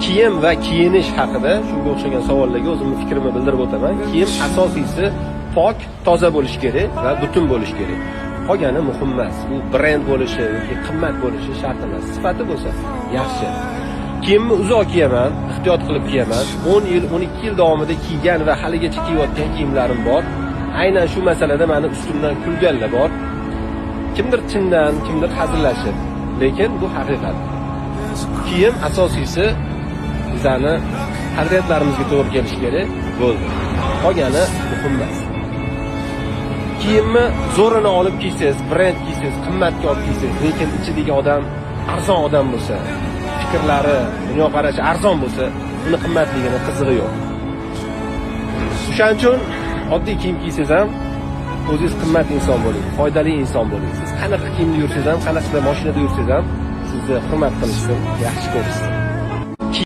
Kiyim va kiyinish haqida shunga o'xshagan savollarga o'zimni fikrimni bildirib o'taman. Kiyim asosiysi pok, toza bo'lishi kerak va butun bo'lishi kerak. Qolgani muhim emas. U brend bo'lishi yoki qimmat bo'lishi shart emas. Sifati bo'lsa yaxshi. Kiyimni uzoq kiyaman, ehtiyot qilib kiyaman. 10 yil, 12 yil davomida kiygan va haligacha kiyayotgan kiyimlarim bor. Aynan shu masalada meni ustimdan kulganlar bor. Kimdir chindan, kimdir hazillashib, lekin bu haqiqat. Kiyim asosiysi bizani qadriyatlarimizga to'g'ri kelishi kerak, bo'ldi. Qolgani muhim emas. Kiyimni zo'rini olib kiysangiz, brend kiysangiz, qimmatga olib kiysangiz, lekin ichidagi odam arzon odam bo'lsa, fikrlari, dunyoqarashi arzon bo'lsa, uni qimmatligini qizig'i yo'q. O'shaning uchun oddiy kiyim kiysangiz ham o'zingiz qimmat inson bo'ling, foydali inson bo'ling. Siz qanaqa kiyimda yursangiz ham, qanaqa mashinada yursangiz ham sizni hurmat qilishsin, yaxshi ko'rishsin.